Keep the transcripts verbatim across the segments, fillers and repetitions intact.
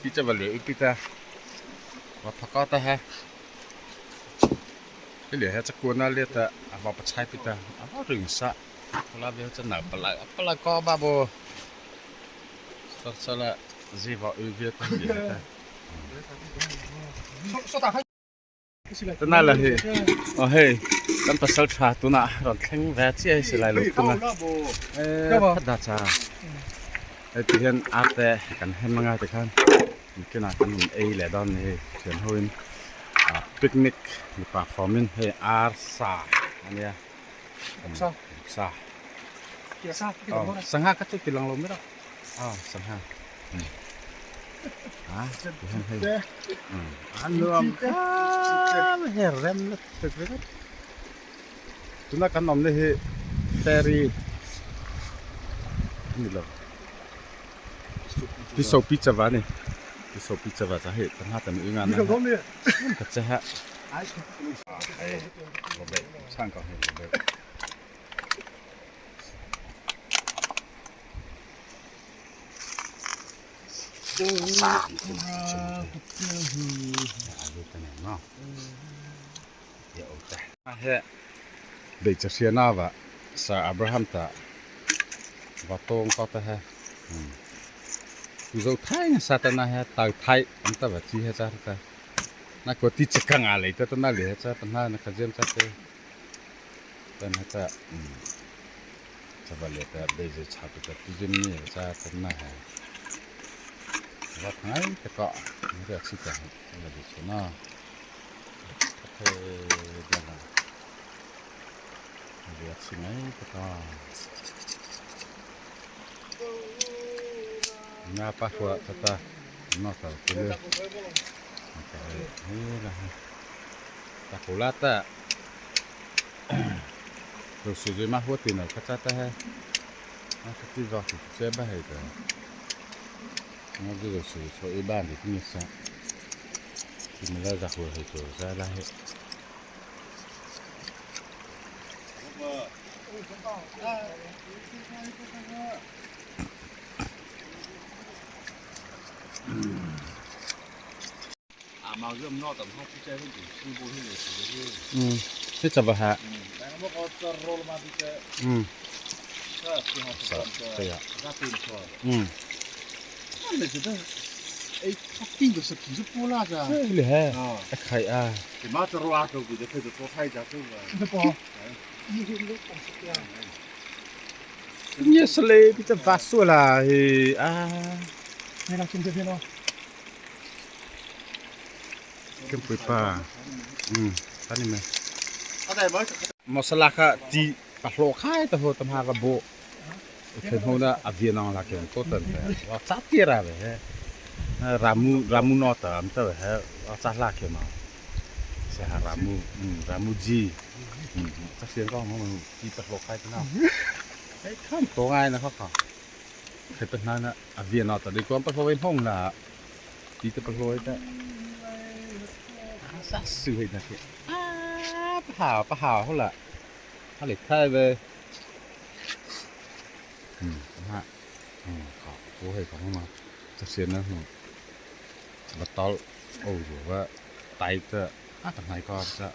Pi cha va lei pi ta. Va phaka ta he. He lei he cha kona lei ta. A va pachai pi ta. A va ring sa. Kula ve cha na pala. Pala ko ba bo. Sa sa la. Zi va u ve ta lei ta. Tana la hi. O hei. Kan pasal tha tuna ron thleng ve chi ai si lai lo tuna. Eh, phada cha. Hei ti hian arte kan hen manga te khan. Kina kan ei le don ni thian hoin. Ah, picnic ni performing hei arsa. Ania. Sa. Sa. Kia sa, kia sa. Sangha ka chu ti lang lo mi ra. Ah, sangha. Hmm. Ah, tu han hai. Hmm. An lo am. Ah, he rem na tek tek. Tuna kan om ni hi ferry. Ni lo. Pi so pi chava ni. Pi so pi chava cha hi. Kan ha ta mi nga na. Ka cha ha. Ai. Lo be. Sang ka he lo be. He, beichhria na va, Sir Abraham ta, va tong ko ta he. Hmm. Zo thai na sa ta na he, tau thai, am ta va chi he cha ta. Na ko ti chakang a lei ta ta na lei he cha ta na na ka jem cha te. Tana ta, um, chava lei ta, beichhria ta, ta, tuzim ni, cha, ta na hai. Va ngai ta ka, ni ra chi ta, ta na beichhria na. He, da na. Beichhria ngai ta ka. Nga pa hua ta ta, no ta, tu le. Ta he, he la he. Ta ko la ta. Tu su zui ma hua ti na ka cha ta he. Na ka ti zo su che ba he ta. Nga zui su so i ba ni ni sa. Ti ma la za hua he to za la he. Hmm. He cha ba ha. Hmm. Sa, sa ya. Hmm. Sa le he. A khai a. Ni sa le pi ta va su la he. Ah. Kempui pa. Hmm. Tani me. Masala kha ti pa hlo khai ta ho tam ha ka bo. Khe ho na a via nang la ke to tan te. Wa cha ti ra ve he. Ramu, ramu no ta am ta ve he. Wa cha la ke ma. Se ha ramu, hmm, ramu ji. Hmm. Cha sian ko mo ti pa hlo khai ta na. Hei kham to ngai na kha kha. Khe ta na na a via no ta de ko pa hlo ve hong la. Ti ta pa hlo ta. Sa su hei na ke. Ah, pa ha, pa ha ho la. Ha le thai ve. Hmm, ha. Hmm, ka, ko hei ka ma. Cha sian na, hmm. Ba tal, o, yo, ba, tai ta, a, ta nai ka, cha.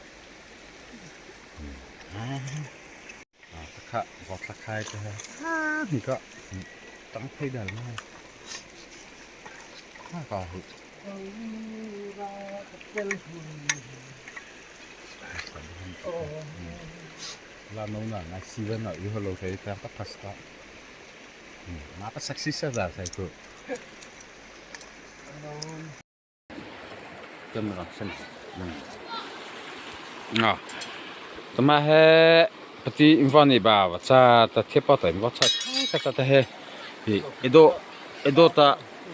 Hmm, ha. A, ta kha, ba ta khai ta, ha, ni ka. Hmm, tang thei da na. Ha, ka hu. La no na, na si ve na, i ho lo ke, ta, ta, ta, ta. Hmm, na, ta, sexy sa, sa, sa, ko. Tama la, sen. Hmm. Na. Tama he, pati invan ni ba, va cha, ta, the pa ta, va cha, ka cha ta he. Hi, edo, edo ta,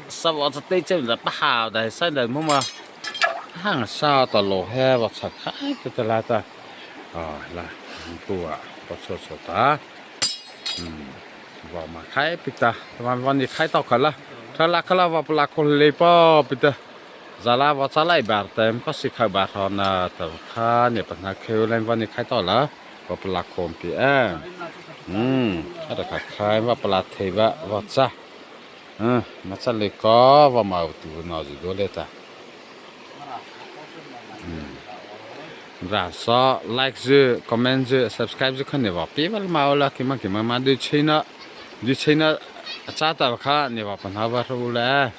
sa va cha te che la, pa ha, da, sa da, mo ma. Hang sa ta lo he, va cha, ka, ta, ta la ta. Ah, la, tu a, pa cho cho ta. Hmm. Va ma khai pi ta. Tama va ni khai tao kha la. Kha la kha la va pala ko le pa pi ta. Za la va cha lai bar ta em ko si khai bar ho na ta kha ne pa na kheu lai va ni khai tao la. Va pala ko pi em. Hmm. Kha ta kha khai va pala thei va va cha. Machâ lei kha vaw moh tu na zy do lei ta. Râh sala like zy, comment zy, subscribe zy kha ne vaw pie vaw ma u la, keima keima ma dei cheina, dei cheina a châ ta kha ne vaw pahno vaw ru lei.